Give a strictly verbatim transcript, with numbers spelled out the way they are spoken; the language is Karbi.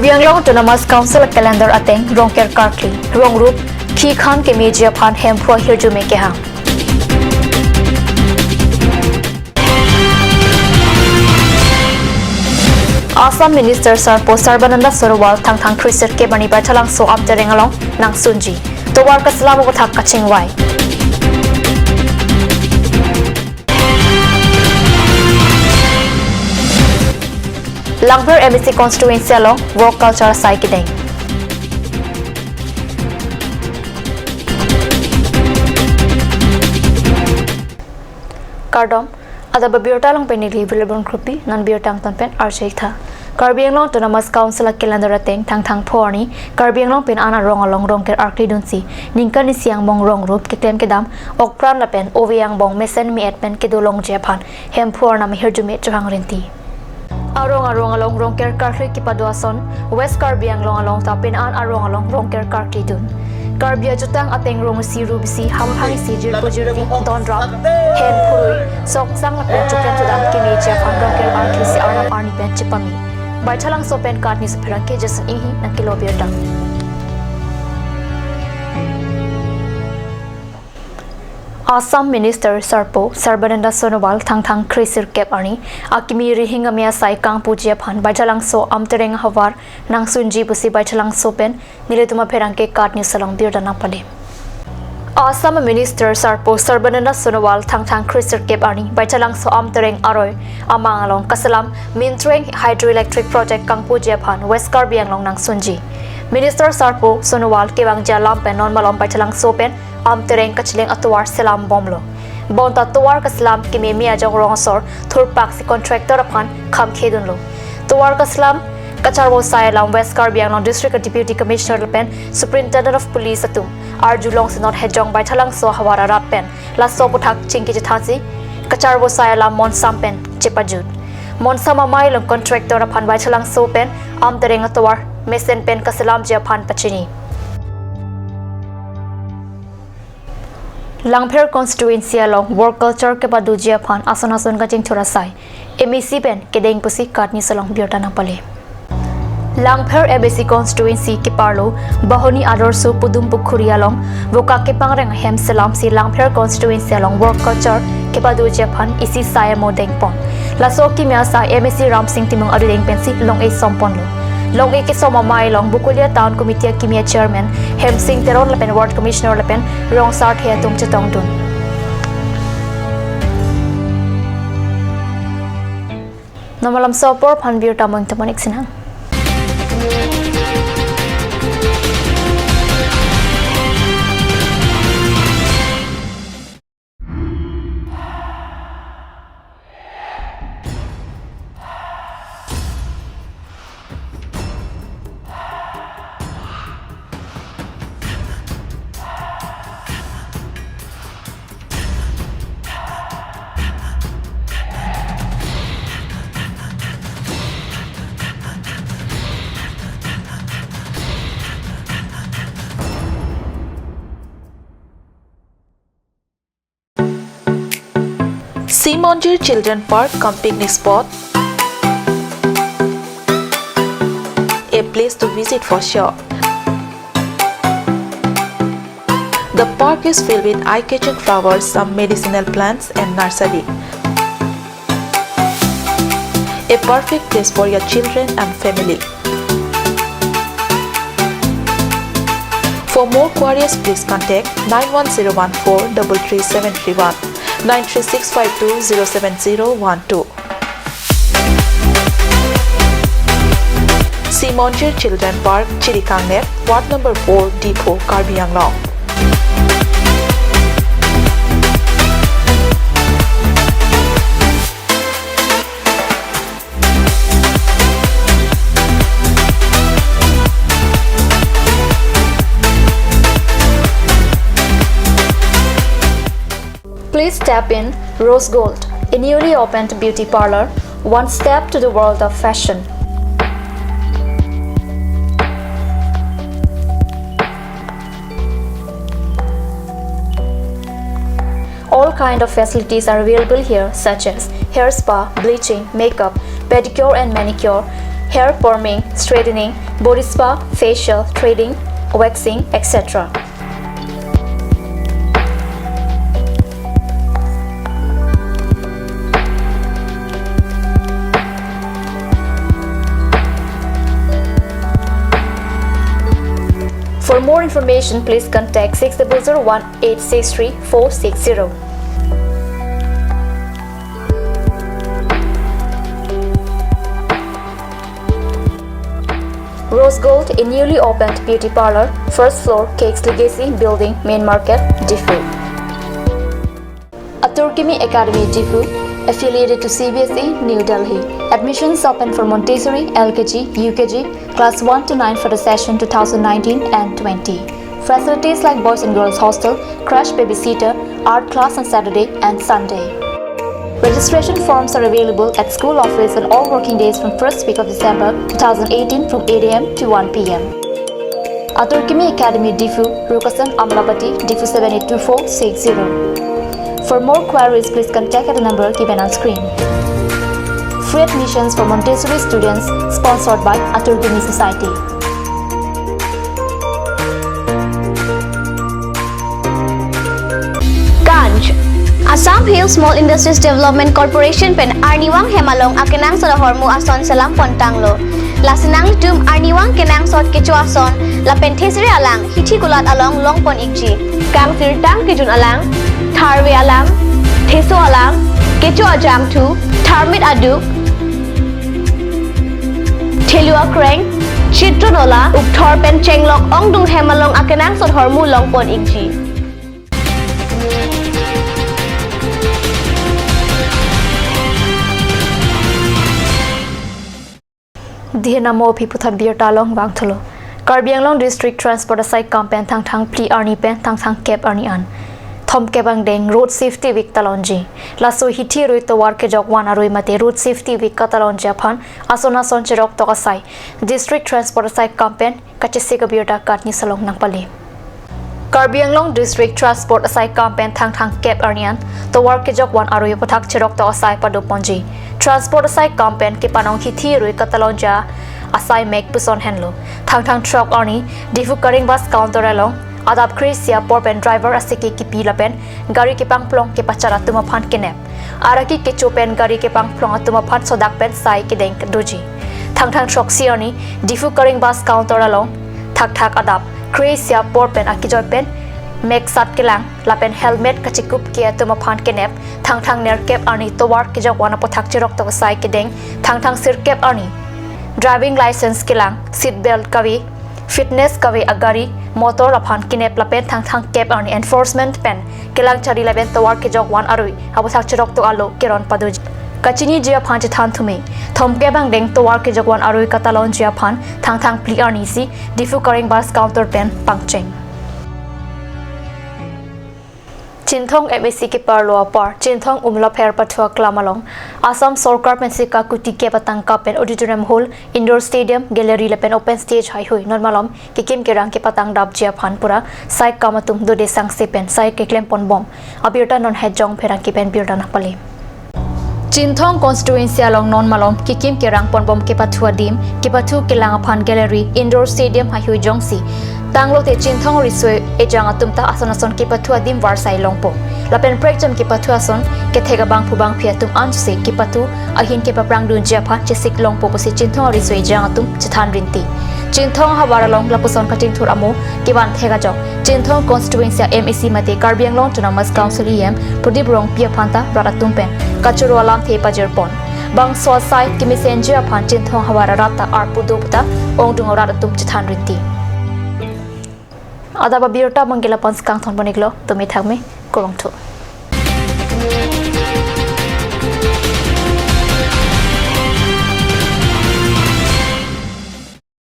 Karbi Anglong Autonomous Council calendar ateng Rongker karkli, rong rup, khikhan kemeji aphan Hemphu ahirjume kehang. Assam Minister Sarpo Sarbananda Sonowal Thangthang kre-sirkep arni Baithalangso Amtereng along nangsunji. Tovar kaselam aputhak kachingvai. Langpher M A C constituency along work culture asai kedeng. Kardom, adap abirta along pen neli Vilibon Kropi, non birta angton pen archek tha. Karbi Anglong Autonomous Council a calendar ateng Thangthang pho arni Karbi Anglong pin-an arong along Rongker arkli dunsi, ningkan isi angbong rong rup keklem kedam, okpran lapen ove angbong mesen me-et pen kedo longji aphan Hemphu arnam ahirjume chohang rinti. Arong arong along Rongker karkli kepado ason, West Karbi Anglong along ta pin-an arong along Rongker karkli dun. Karbi ajutang ateng rong isi rup isi hamphang isi jirpo jirpi, don rap, hen phurui, soksang lapen choklen chodam kemeji aphan Rongker arkli si arnam arni pen chepame. Baithalangso pen Kat News apherangke Jason Inghi nangkelo birta. Assam Minister Sarpo Sarbananda Sonowal Thangthang kre-sirkep arni akimi rihing ame asai kangpuji aphan Baithalangso Amtereng ahavar nangsunji pusi Baithalangso pen nelitum apherangke Kat News along birta nangpale. Assam Minister Sarpo Sarbananda Sonowal Thangthang kre-sirkep arni Baithalangso Amtereng aroi amang along kaselam Mintreng Hydroelectric Project kangpuji aphan West Karbi Anglong nangsunji. Minister Sarpo Sonowal kevangji alam pen non malom Baithalangso pen Amtereng kachileng atovar selam bomlo. Bonta tovar kaselam kememe ajok rong asor thurpaksi contractor aphan khamkhe dunlo. Tovar kaselam kacharvo asai alam West Karbi Anglong District Deputy Commissioner lapen Superintendent of Police atum arjulongsi non Hejong Baithalangso ahavar arat pen laso aputhak chingki chethansi kacharvo asai alam monsam pen chepajut. Monsam amei along contractor aphan Baithalangso pen Amtereng atovar mesen pen kaselamji aphan pachini. Langpher constituency along work culture kepadoji aphan ason ason kachingthur asai M A C pen kedeng pusi Kat News along birta nangpale. Langpher M A C constituency keparlo Bahoni Adorsho Pudum Pukhuri along vokak kepangreng ahem selamsi Langpher constituency along work culture kepadoji aphan isi sai amo dengpon. Laso akimi asai M A C Ramsing Timung adudeng pensi long-e somponlo. Long-e kesom amei along Bokolia Town Committee akimi a Chairman Hemsing Teron lapen Ward Commissioner lapen rong sarthe atum chetongdun. Non malomso apor aphan birta mo ingtomonik sinang. Simonjir Children Park cum picnic spot, a place to visit for sure. The park is filled with eye-catching flowers, some medicinal plants and nursery. A perfect place for your children and family. For more queries, please contact nine one zero one four double three seven three one, nine three six five two zero seven zero one two. Simonjir Children Park, Chirikangnet, Ward number four, Diphu, Karbi Anglong. Please step in Rose Gold, a newly opened beauty parlour, one step to the world of fashion. All kind of facilities are available here, such as hair spa, bleaching, makeup, pedicure and manicure, hair perming, straightening, body spa, facial, threading, waxing, et cetera. For more information, please contact six double zero one eight six three four six zero. Rose Gold, a newly opened beauty parlour, first floor, Cakes Legacy Building, Main Market, Diphu. Aturkimi Academy, Diphu, affiliated to C B S E, New Delhi. Admissions open for Montessori, L K G, U K G, class one to nine for the session two thousand nineteen and twenty. Facilities like boys and girls hostel, crash babysitter, art class on Saturday and Sunday. Registration forms are available at school office on all working days from first week of December two thousand eighteen from eight A M to one P M. Aturkimi Academy, Diphu, Rukasan Amlapati, Diphu seven eight two four six zero. For more queries, please contact at the number given on screen. Free admissions for Montessori students, sponsored by Aturkimi Society. Ganj. Assam Hill Small Industries Development Corporation pen arnivang hem along akenangsot ahormu ason selam pontanglo. Lasi nanglitum arnivang kenangsot kecho ason lapen thesere alang hithi kulat along longpon ikji. Kangsirtang kejun alang, tharve alang, theso alang, kecho ajangthu, tharmit aduk, thelu akreng, chitron ola, ukthor pen chenglok ongdung hem along akenangsot ahormu longpon ikji. Dihena mo aphi puthot birta along vangthulo. Karbi Anglong District Transport asai akam pen Thangthang phli arni pen Thangthang kep arni an Thomkep angdeng Road Safety Week talonji. Laso hithi arui tovar kejok van arui mate Road Safety Week katalonji aphan ason ason cherok tok asai District Transport asai akam pen kachesik abirta KAT News along nangpale. Karbi Anglong District Transport asai akam pen Thangthang kep arni an tovar kejok van arui aputhak cherok tok asai padoponji. Transport asai akam pen kepanong hithi arui katalonji asai mek puson henlo. Thangthang throk arni Diphu Karing bus counter along adap kre-isi apor pen driver aseke kipi lapen gari kepangplong kepachat atum aphan kenep. Araki kecho pen gari kepangplong atum aphan sodak pen sai kedeng doji. Thangthang throksi arni Diphu Karing bus counter along thakthak adap kre-isi apor pen akejoi pen mek sat kelang lapen helmet kachekup ke atum aphan kenep. Thangthang nerkep arni tovar kejok van aputhak cherok tok asai kedeng Thangthang sirkep arni driving license kelang, seat belt kave, fitness kave agari motor aphan kenep lapen Thangthang kep arni enforcement pen kelang chari lapen tovar kejok van arui aputhak cherok tok alo keron padoji. Kachiniji aphan chethan thume, Thomkep angdeng tovar kejok van arui katalonji aphan Thangthang phli arni si Diphu Karing bus counter pen pangcheng. Chinthong M A C keparlo apar Chinthong Umlapher Pathua Klam along Assam Sorkar pensi kakuti kep atangka pen Auditorium Hall, Indoor Stadium, Gallery lapen Open Stage haihui non malom kekim kerang kepatang dapji aphan pura sai akam atum dode sangse pen sai keklem ponbom. Abirta non Hejong Pherangke pen birta nangpale. Chinthong constituency along non malom kekim kerang ponbom kepathu adim, kepathu kelang aphan Gallery, Indoor Stadium haihui jongsi tanglote Chinthong riso ejang atum ta ason ason kepathu adim varsai longpo. Lapen prekjam kepathu ason kethek abangphu bangphi atum ansi kepathu ahin kepaprang dunji aphan chesik longpo pusi Chinthong ariso ejang atum chethan rinti. Chinthong havar along lapuson kachingthur amo kevan thek ajok Chinthong constituency M A C mate Karbi Anglong Autonomous Council E M Pradip Rongpi aphan ta rat atum pen kachoro alamthe pajirpon. Bangso asai kemesenji aphan Chinthong havar arat ta arpu do puta ongdung arat atum chethan rinti. Adap abirta manggila pon skang thon boniklo, tumi thakme, kurvangthu.